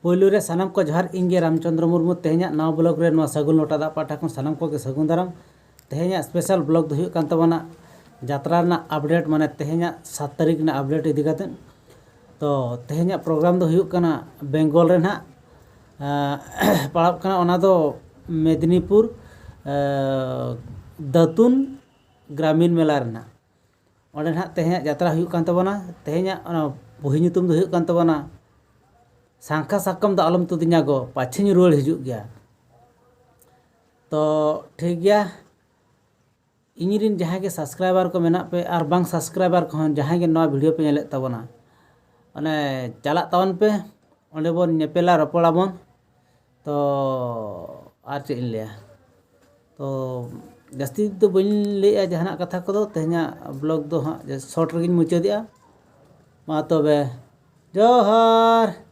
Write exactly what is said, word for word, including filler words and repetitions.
ᱯᱳᱭᱞᱳ ᱨᱮ ᱥᱟᱱᱟᱢ ᱠᱚ ᱡᱚᱦᱟᱨ, ᱤᱧ ᱜᱮ ᱨᱟᱢᱪᱚᱸᱫᱽᱨᱚ ᱢᱩᱨᱢᱩ᱾ ᱛᱮᱦᱮᱧᱟᱜ ᱱᱟᱣᱟ ᱵᱞᱚᱜ ᱨᱮ ᱱᱚᱣᱟ ᱥᱟᱹᱜᱩᱱ ᱞᱚᱴᱟ ᱫᱟᱜ ᱯᱟᱦᱴᱟ ᱠᱷᱚᱱ ᱥᱟᱱᱟᱢ ᱠᱚᱜᱮ ᱥᱟᱹᱜᱩᱱ ᱫᱟᱨᱟᱢ᱾ ᱛᱮᱦᱮᱧᱟᱜ ᱥᱯᱮᱥᱟᱞ ᱵᱞᱚᱜ ᱫᱚ ᱦᱩᱭᱩᱜ ᱠᱟᱱ ᱛᱟᱵᱚᱱᱟ ᱡᱟᱛᱨᱟ ᱨᱮᱱᱟᱜ ᱟᱯᱰᱮᱴ, ᱢᱟᱱᱮ ᱛᱮᱦᱮᱧᱟᱜ ᱥᱟᱛ ᱛᱟᱹᱨᱤᱠᱷ ᱨᱮᱱᱟᱜ ᱟᱯᱰᱮᱴ ᱤᱫᱤ ᱠᱟᱛᱮᱫ᱾ ᱛᱚ ᱛᱮᱦᱮᱧᱟᱜ ᱯᱨᱳᱜᱨᱟᱢ ᱫᱚ ᱦᱩᱭᱩᱜ ᱠᱟᱱᱟ ᱵᱮᱝᱜᱚᱞ ᱨᱮ ᱱᱟᱦᱟᱜ, ᱮᱸ, ᱯᱟᱲᱟᱜ ᱠᱟᱱᱟ, ᱚᱱᱟ ᱫᱚ ᱢᱮᱫᱽᱱᱤᱯᱩᱨ, ᱮᱸ, ᱫᱟᱹᱛᱩᱱ ᱜᱨᱟᱢᱤᱱ ᱢᱮᱞᱟ ᱨᱮᱱᱟᱜ᱾ ᱚᱸᱰᱮ ᱱᱟᱦᱟᱜ ᱛᱮᱦᱮᱧᱟᱜ ᱡᱟᱛᱨᱟ ᱦᱩᱭᱩᱜ ᱠᱟᱱ ᱛᱟᱵᱚᱱᱟ᱾ ᱛᱮᱦᱮᱧᱟᱜ ᱚᱱᱟ ᱵᱩᱦᱤ ᱧᱩᱛᱩᱢ ᱫᱚ ᱦᱩᱭᱩᱜ ᱠᱟᱱ ᱛᱟᱵᱚᱱᱟ ᱥᱟᱝᱠᱷᱟ ᱥᱟᱠᱚᱢ ᱫᱚ ᱟᱞᱚᱢ ᱛᱩᱫᱤᱧᱟ ᱜᱚ, ᱯᱟᱪᱷᱮᱧ ᱨᱩᱣᱟᱹᱲ ᱦᱤᱡᱩᱜ ᱜᱮᱭᱟ᱾ ᱛᱚ ᱴᱷᱤᱠ ᱜᱮᱭᱟ, ᱤᱧ ᱨᱤᱱ ᱡᱟᱦᱟᱸᱭ ᱜᱮ ᱥᱟᱵᱥᱠᱨᱟᱭᱵᱟᱨ ᱠᱚ ᱢᱮᱱᱟᱜ ᱯᱮ ᱟᱨ ᱵᱟᱝ ᱥᱟᱵᱥᱠᱨᱟᱭᱵᱟᱨ ᱠᱚᱦᱚᱸ ᱡᱟᱦᱟᱸᱭ ᱜᱮ ᱱᱚᱣᱟ ᱵᱷᱤᱰᱤᱭᱳ ᱯᱮ ᱧᱮᱞᱮᱫ ᱛᱟᱵᱚᱱᱟ, ᱚᱱᱮ ᱪᱟᱞᱟᱜ ᱛᱟᱵᱚᱱ ᱯᱮ, ᱚᱸᱰᱮ ᱵᱚᱱ ᱧᱮᱯᱮᱞᱟ, ᱨᱚᱯᱚᱲᱟᱵᱚᱱ᱾ ᱛᱚ ᱟᱨ ᱪᱮᱫ ᱤᱧ ᱞᱟᱹᱭᱟ, ᱛᱚ ᱡᱟᱹᱥᱛᱤ ᱫᱚ ᱵᱟᱹᱧ ᱞᱟᱹᱭᱮᱜᱼᱟ ᱡᱟᱦᱟᱱᱟᱜ ᱠᱟᱛᱷᱟ ᱠᱚᱫᱚ᱾ ᱛᱮᱦᱮᱧᱟᱜ ᱵᱞᱚᱜ ᱫᱚ ᱦᱟᱸᱜ ᱥᱚᱨᱴ ᱨᱮᱜᱮᱧ ᱢᱩᱪᱟᱹᱫᱮᱜᱼᱟ᱾ ᱢᱟ ᱛᱚᱵᱮ, ᱡᱚᱦᱟᱨ᱾